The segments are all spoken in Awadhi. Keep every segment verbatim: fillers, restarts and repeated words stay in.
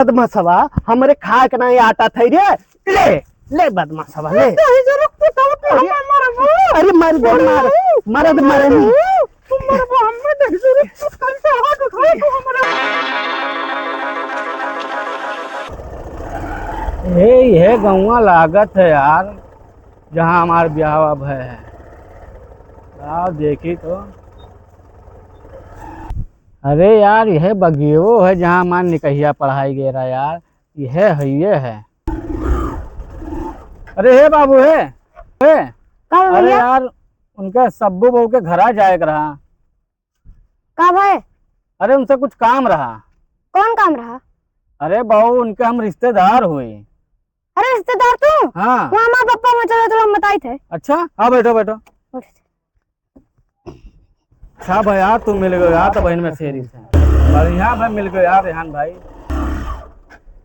बदमाशवा, हमरे खाए के नाहीं आटा थई रे। ले, ले बदमाशवा, ले। दही जरूर तू तब तू हमें मरबू। अरे मर दे, मार, मरद मरे नहीं। तू मरबू, हमें दही जरूर तू कल से हाथ उठाए तू हमारा। ए, यह गौवा लागत है यार, जहाँ हमार ब्याह अब है। आओ देखी तो। अरे यार, यह बगियो है जहाँ हमार निकहिया पढ़ाई गे रहा यार, यह है, ये है। अरे हे बाबू, हे, हे। का हो अरे भैया? यार, उनके सब्बू बहू के घरा जाए के रहा। का भाई? अरे उनसे कुछ काम रहा। कौन काम रहा? अरे बहू, उनके हम रिश्तेदार हुई। अरे रिश्तेदार तू? हाँ। वहाँ हमार पप्पा वहाँ चलो, चलो हम बताई थे। अच्छा, हाँ बैठो, बैठो। अच्छा भाई यार, तू मिल गयो यार, तो बहन में शेरी से। बढ़िया भाई मिल गयो यार रेहान भाई।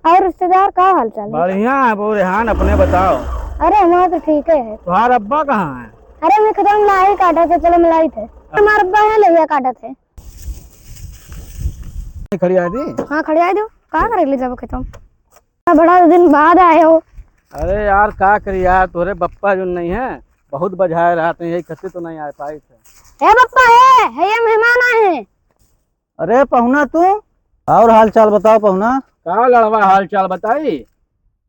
और रिश्तेदार का हाल चाल है? बढ़िया है वो रेहान, अपने बताओ। अरे हमारा तो ठीक है। तुम्हारा अब्बा कहाँ है? अरे मैं खेतवा में लाई काटा थे, चलो मिलाई थे। हमारा अब्बा है, लइया काटा थे। खड़ी आ दी? हाँ खड़ी आ दो। का करे ले जाबो खेतवा में? बड़ा दिन बाद आए हो। अरे यार, का करी यार, तोरे बप्पा जो नहीं है, बहुत बजाए रहते हैं, यही खातिर तो नहीं आ पाए थे। ए बप्पा, ए, है ये मेहमान आए हैं। अरे पहुना तू, और हाल चाल बताओ पहुना। का लड़वा हाल चाल बताई,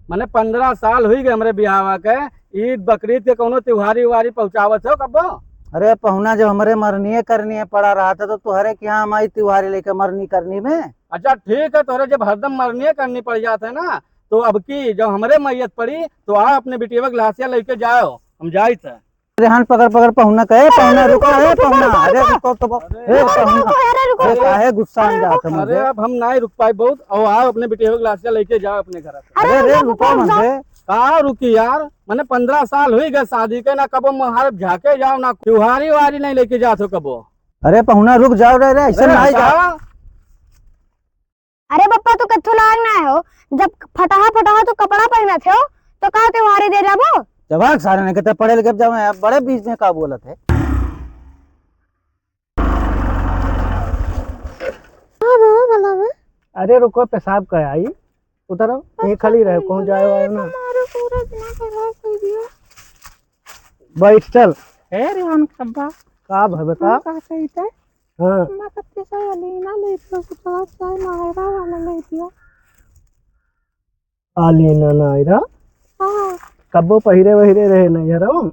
मने पन्द्रह साल हुई गए हमरे बियाहवा के, ईद बकरीद के कौनो त्योहारी उहारी पहुँचावत हो कब्बो? अरे पहुना, जब हमरे मरनिए करनिए पड़ा रहा था तो तुहरे के यहाँ हम आई त्योहारी लेके मरनी करनी में। अच्छा ठीक है, तोहरे जब हरदम मरनिए करनी पड़ जात है ना, तो अब की जब हमरे मैयत पड़ी तो आ अपने बिटिया के लाशिया लेके जाओ, हम जाइत है। अरे हाथ पकड़ पकड़ पहुना कहे, पहुना रुको, ए पहुना, अरे रुको तो ब-, ए पहुना, अरे रुको। ए काहे गुस्सा में जात है अरे मुझे? अब हम नहीं रुक पाए बहुत, और आओ अपने बिटिया के लाशिया लेके जाओ अपने घर से। अरे अरे रुको रुको, रुको। मत बे। का रुकी यार, मने पन्द्रह साल हुई गए शादी के, ना कबो मुहारब झाके जाओ, ना त्योहारी वारी नहीं लेके जात हो कबो। अरे पहुना रुक जाओ रे, रे, ऐसे अरे ना आई हटा। जाओ। अरे बप्पा, तू कत्थू लाग ना हो, जब फटाहा फटाहा तू कपड़ा पहनत हो, तो का त्योहारी दे जाबो? जवाक सारे ने कहते पढ़े लिखे जाओ, अब बड़े बीच में का बोलत है? हाँ, बाबा, भला में। अरे रुको, पेशाब कर आई, उतरो, यहीं खड़ी रहे, कहूँ जाए वाए ना। हमारे पूरा दिमाग खराब कर दिया। बैठ चल। ए रेहान कब्बा। का भय बता? हम का कहित है? हाँ। मैं कत्ते से अलीना ले दियो, कुछ और से नायरा वाला ले दियो। अलीना नायरा? हाँ। कब्बो पहिरे वहिरे रहे नैहरवा में?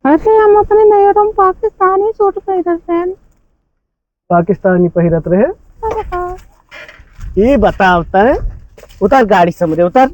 अरे हम अपने नैहरवा में पाकिस्तानी सूट पहिरत रहन। पाकिस्तानी पहिरत रहे। का बताओ? ई बताओ तैं, उतर गाड़ी से हमरे, उतर।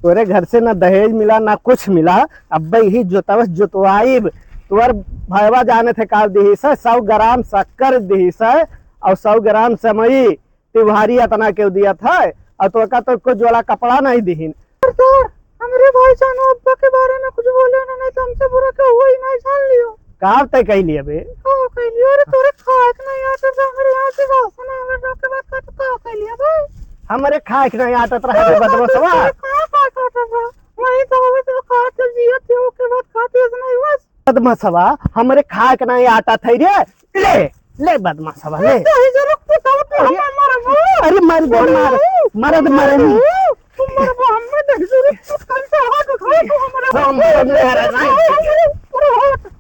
तोरे घर से ना दहेज मिला, ना कुछ मिला। अब्बे यही जोतवस जोतवाइब। तोर भयवा जाने थे का दिहिस है, सौ ग्राम शक्कर दिहिस है और सौ ग्राम सेवई। त्योहारी अतना केउ दियत है, और तोका तो कोई जोड़ा कपड़ा नहीं दिहिन। सरदार, हमरे भाईजान अब्बा के बारे में कुछ बोले ना, नहीं तो हमसे बुरा केउ हुआ ही नहीं जान लियो। का तय कह लिया बे? का कह लिया? अरे तोरे खाए के नहीं आटे से हमरे यहाँ से वासना हमरे लोग के बात का तो का कह लिया भाई? हमरे खाए के नहीं आटत रहे रे बदमाशवा। का खाए के आटत रहा? वही तो हमें तो खाए के जिया थे, ओके बात खाते ऐसे नहीं हुआ। बदमाशवा, हमरे खाए के नहीं आटत है रे। ले, ले बदमाशवा, ले। दही जरूर तू तब तू हमें मरबू। अरे मर दे, मार। मरद मरे नहीं। तू मरबू, हमें दही जरूर तू कल से हाथ उठाए तू हमारा। हम मरद मरे नहीं। अरे हाथ।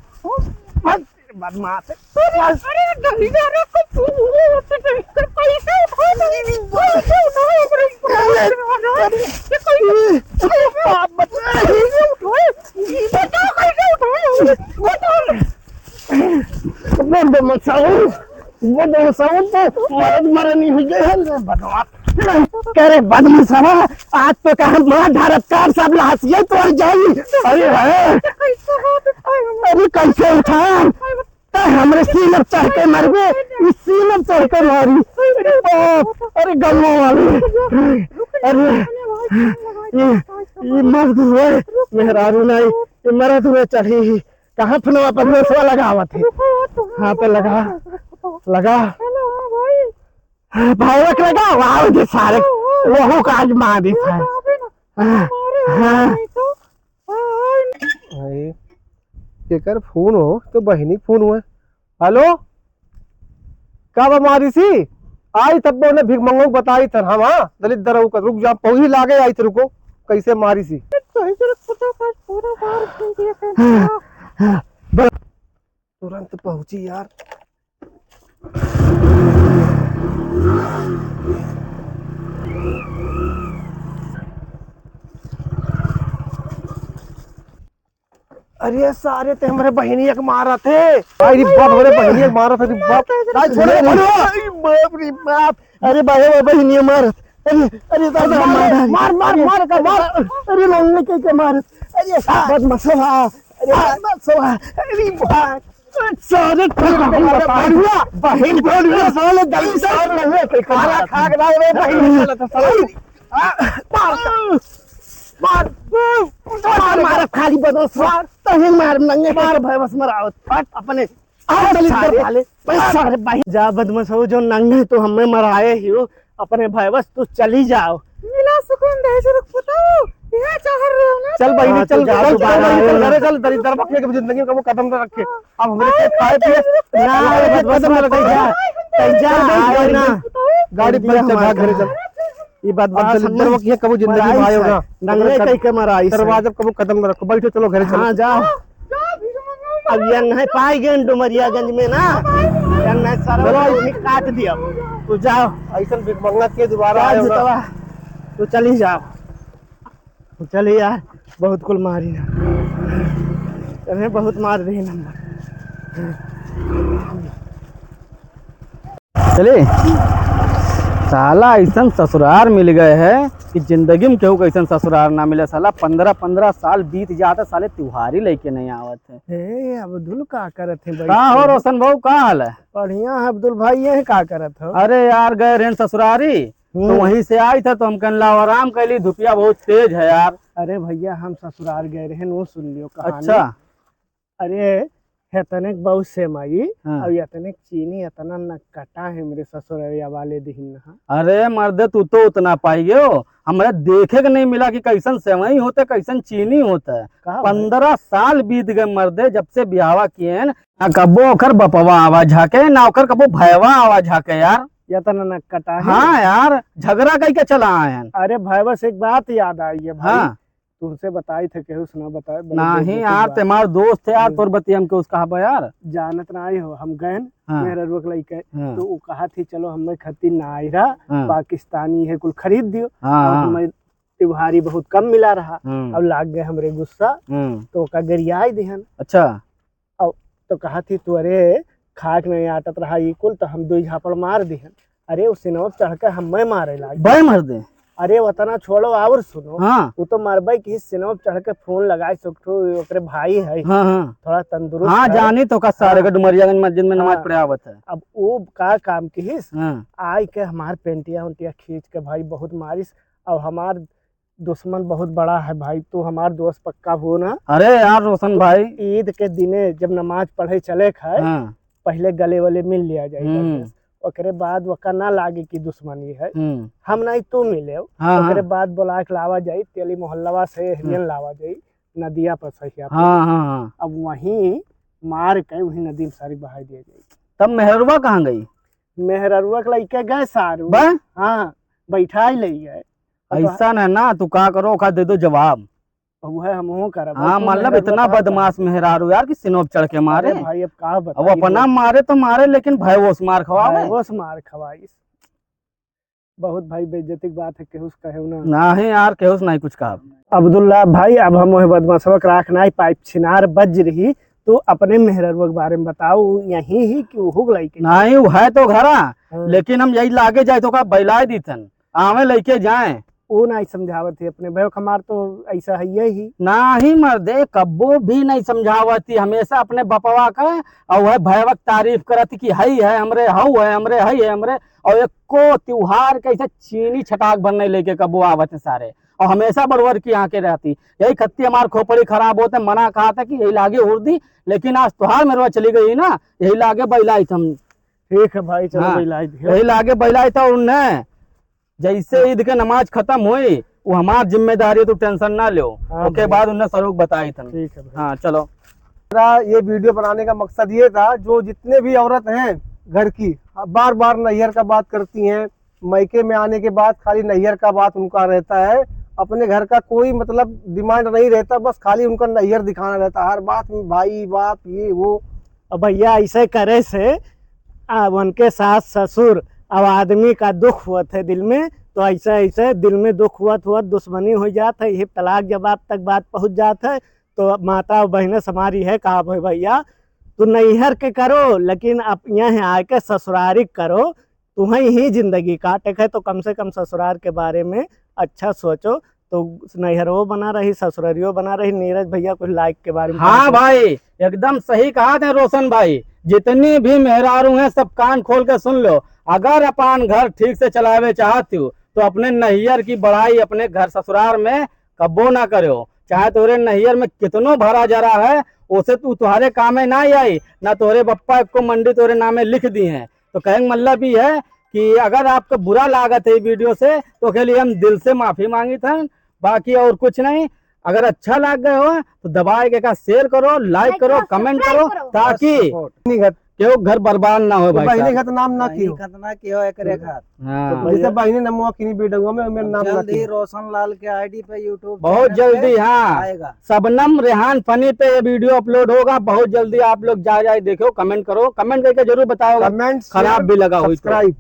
बदमाश। अरे, अरे, दही जरूर तू, तू, तू, तू कैसे उठा दे? कैसे उठा दे? ये कैसे? अरे, बाप रे। कैसे उठाए? ये बताओ कैसे उठाए? बताओ। बंद मचाओ, बंद मचाओ तो मरद मरनी हो गए हैं रे बदमाश। करे बदमाशवा, आज तो कहा मार धारत कार सब लाशिये तोड़ जाई। अरे है, अरे कैसे उठाएं? ते हमरे सीने पे चढ़ के मरबे, इस सीने पे चढ़ के मारी। अरे बाप, अरे गमो वाले। अरे, ये, ये मर्द हुए, मेहरारू नहीं, ये मर्द हुए चढ़ी। कहाँ फोनवा पर मुसवा लगावत है? हाँ, पे लगा, लगा। हेलो, हाँ भाई। हाँ, भावक लगा, वाह, दे सारे। वहू का आज मार दी था। हाँ, हाँ। भाई, केकर फोन हो? तो बहिनी फोन हुआ। हेलो, का बा मारिसी? आई तब उन्हें भिख मंगो बताई थन हम, हाँ, दलित दरऊ का, रुक जा, पहुँची लागे आई थे, रुको, कैसे मारी सी। तो इधर पता कर, पूरा मार दे दिया था। तुरंत पहुँची यार। अरे सारे, ते हमरे बहिनिया के मारत है। अरे बाप, हमरे बहिनिया के मारत है, अरे बाप। अरे बाप रे बाप, अरे बाप रे, बहिनिया मारत। अरे, अरे दादा, मार, मार, मार, मार, मार। अरे लंगड़े के, के मारत। अरे बदमाशवा, अरे बदमाशवा, अरे बाप। सारे बहिन, बहिन, साले दलित साले लंगड़े के, के मारत। खाक ना रे बहिन। आ, मार, मार, मार, मार, खाली बदमाश मार, तहीं मार, नंगे मार, भाई, बस मरावत। हट, अपने, आ, दलित सारे, साले, पैसा रे भाई। जा बदमाश हो, जो नंगे है, तो हमें मराए ही हो, अपने भाई, बस तू चली जाओ। मिला सुकून दे, रुक बताओ, यह चाह रहे हो ना? चल बहिनी, हाँ, चल, तू जा, चल, तू चल, बाहर चल, आयो चल, ना। घरे चल, दलित दरबा के जिंदगी में कबो कदम न रखे। अब हमरे के खाए पिए ना, ना, ये बात बस कदम मत रखे। कह जा, कह जा, चल, आए चल, ना। गाड़ी चल, पंचर, हमारे भाग घरे चल। ये बात, बात अब समझ। दलित दरबा के कबो जिंदगी में आयो ना। नंगे कह के मराई से। दरवाजा कबो कदम न रखो, बैठो, चलो घरे चलो। हाँ, जाओ। अब ये नहीं पाई गए डुमरियागंज में ना, ये नहीं सारा चलो। आदमी काट दिया। तो जाओ। ऐसन भिखमंगा के दोबारा आयो ना। तो चली जाओ। चल यार, बहुत कुल मारी ना। तन्हें बहुत मार रही नंबर। चले, साला ऐसन ससुरार मिल गए है कि जिंदगी में केहू के ऐसन ससुरार ना मिले। साला पन्द्रह पन्द्रह साल बीत जात है, साले त्योहारी लेके नहीं आवत है। ए, अब्दुल का करत है का हो बैठ के? रोशन भाऊ, का हाल है? बढ़िया है अब्दुल भाई, ये का करत हो? अरे यार, गए रहन ससुरारी, तो हम्म। वहीं से आई था, तो हम कहन लाओ आराम कर ली, धुपिया बहुत तेज है यार। अरे भैया, हम ससुराल गए रहे, वो सुन लियो कहानी। अच्छा। अरे, इतने बहुत सेवई हाँ। और इतने चीनी, इतना नकटा है मेरे ससुररिया वाले दिहिन हा। अरे मर्दे, तू तो उतना पाई गयो, हमरे देखे के नहीं मिला कि कैसन सेवई होते, कैसन चीनी होते। का भाई? पन्द्रह साल बीत गए मर्दे, जब से बियावा किए हैं, ना कबो ओकर बपवा आवा झाके, ना ओकर कबो भयवा आवा झाके यार। या तो ना, ना कटा है। हाँ यार, झगड़ा कई के चला आए हैं। अरे भाई, बस एक बात याद आई है भाई। हाँ। तुमसे बताई थे, केहू से ना बताए, बड़ी नहीं बेइज्जती यार, बात। तुम्हार दोस्त है यार, हम्म। तोर बतिया हम केहू से कहा बा यार। जानत ना आई हो, हम गए न, हाँ। मेहररुआ के लइके, हाँ। तो उ कहा थी, "चलो, हमें खत्ती नायरा, हाँ। पाकिस्तानी है, कुल खरीद दियो।" हाँ, और हाँ। हमें त्योहारी बहुत कम मिला रहा। हम्म। अब लाग गए हमरे गुस्सा, हम्म। तो ओका गरियाई दिहन। अच्छा। अब तो कहा थी, "तू अरे खाक नहीं आटत रहा ई कुल, तो हम दुई झापड़ मार दिहन।" अरे, उ सिनवा पे चढ़ के हमें मारे लाग। बे मर दे। अरे, उतना छोड़ो और सुनो। हाँ। उ तो मरबे की सिनवा पे चढ़ के फोन लगाए, सुखटू ओकरे भाई है। हाँ, हाँ। थोड़ा तंदुरुस्त हाँ, है। जानी तो का सारे हाँ। के डुमरियागंज मस्जिद में नमाज हाँ। पढ़े आवत है। अब उ का काम किहिस? हाँ। आई के हमार पेंटिया उंटिया खींच के भाई बहुत मारिस। अब हमार दुश्मन बहुत बड़ा है भाई, तू हमार दोस्त पक्का हो ना। अरे यार रोशन भाई। ईद के दिने जब नमाज पढ़े चले खाए, हाँ। पहले गले वाले मिल लिया जाए हम्म। बस। ओकरे बाद ओका ना लागे कि दुश्मनी है। हम्म। हम नहीं तू मिले। हाँ, ओकरे हाँ। बाद बोला के लावा जाई, तेली मोहल्लवा से हरियन हम्म। लावा जाई, नदिया पर सही आप हाँ, हाँ, हाँ। अब वहीं मार के वहीं नदी में सारी बहाई दिया जाई। तब मेहररुआ कहाँ गई? मेहररुआ के लइके गए सारू। बा? हाँ, बैठा ही ले गए। अब ऐसा ना, ना, तू का करो, ओका दे दो जवाब। अब वह हमहू करब। हाँ, अब तू मतलब मेहररुआ इतना का बदमाश करब? मेहरारू यार कि सिनोप चढ़ के मारे। अरे भाई, अब का अब बताई अपना रे? मारे तो मारे, लेकिन भाई वो से मार खवावे। भाई वो से मार खवाई। बहुत भाई बेइज्जती की बात है, केहू से कहे ना। नहीं यार, केहू से नहीं कुछ कहा। अब्दुल्ला भाई, अब हम वह बदमाशवा के राख नहीं पाइप, छिनार बज रही, तू अपने मेहररुआ के बारे में बताओ, यही ही कि ओहू के लइके? नहीं, वो है तो घरा, हाँ। लेकिन हम यही लागे जाए तो का बैलाए दीतन, आवे लइके जाए। वो नहीं समझावत है अपने भाई, हमार तो ऐसा है यही। नहीं मर्दे, कब्बो भी नहीं समझावत ही, हमेशा अपने बपवा का और वह भयवा के तारीफ करत ही कि हई है हमरे, हऊ है हमरे, हई है हमरे, और एको त्योहार के ऐसे चीनी छटाक भर नहीं लेके कब्बो आवत है सारे। और हमेशा बड़वर की आंखें रहती। यही खत्ती हमार खोपड़ी खराब होते, मना कहा था कि यही लागे हुर्दी, लेकिन आज त्योहार मेरवा चली गई ना, यही लागे बैलाई था हम। ठीक है भाई, चलो हाँ, बैलाई दियो। यही लागे बैलाई था उन्हें। जैसे ईद के नमाज खत्म हुई, वो हमार जिम्मेदारी है, तू tension ना लो। हाँ ओके भाई। बाद उन्हें सरूक बताई था। ठीक है भाई। हाँ, चलो। मेरा ये video बनाने का मकसद ये था, जो जितने भी औरत हैं घर की, बार बार नैहर का बात करती हैं। मैके में आने के बाद खाली नैहर का बात उनका रहता है। अपने घर का कोई मतलब डिमांड नहीं रहता, बस खाली उनका नैहर दिखाना रहता है हर बात में, भाई बाप ये वो। अब भैया, ऐसे करे से आ, उनके सास ससुर, अब आदमी का दुख होत है दिल में, तो ऐसे ऐसे दिल में दुख होत होत दुश्मनी हो जात है। ये तलाक जवाब तक बात पहुँच जात है। तो अब माता और बहने से हमारी है कहा भाई भैया, तू नैहर के करो, लेकिन अब यहाँ आके ससुरारी करो। तुम्हें ही जिंदगी काटे है, तो कम से कम ससुरार के बारे में अच्छा सोचो। तो नैहरो बना रही, ससुररियो बना रही। नीरज भैया, कुछ लाइक के बारे में हाँ कहा भाई, एकदम सही कहा थे रोशन भाई। जितनी भी मेहरारू हैं, सब कान खोल के सुन लो। अगर अपन घर ठीक से चलावे चाहती हो, तो अपने नैहर की बड़ाई अपने घर ससुरार में कब्बो ना करो। चाहे तोरे नैहर में कितनो भरा जरा है, उसे तू तुम्हारे कामे ना आई, ना तोरे बप्पा को मंडी तोरे नामे लिख दी हैं। तो कहे का मतलब ये है कि अगर आपको बुरा लागत है वीडियो से, तो के लिए हम दिल से माफी मांगी था, बाकी और कुछ नहीं। अगर अच्छा लाग गए हो, तो दबाए के का शेयर करो, लाइक करो, कमेंट करो, ताकि बहिनी घत केहू घर बर्बाद ना हो भाई बहिनी साहब। घत नाम ना कियो। खतना के हो एक रेखा। हाँ। जैसे बहिनी नमवा किनी वीडियो में मेरा नाम ना जल्दी कियो। रोशन लाल के आईडी पे यूट्यूब बहुत जल्दी, हाँ। आएगा। शबनम रेहान फनी पे ये वीडियो अपलोड होगा, बहुत जल्दी। आप लोग जा जाए देखो, कमेंट करो, कमेंट करके जरूर बताओ। कमेंट, खराब भी लगा हुई तो। सब्सक्राइब।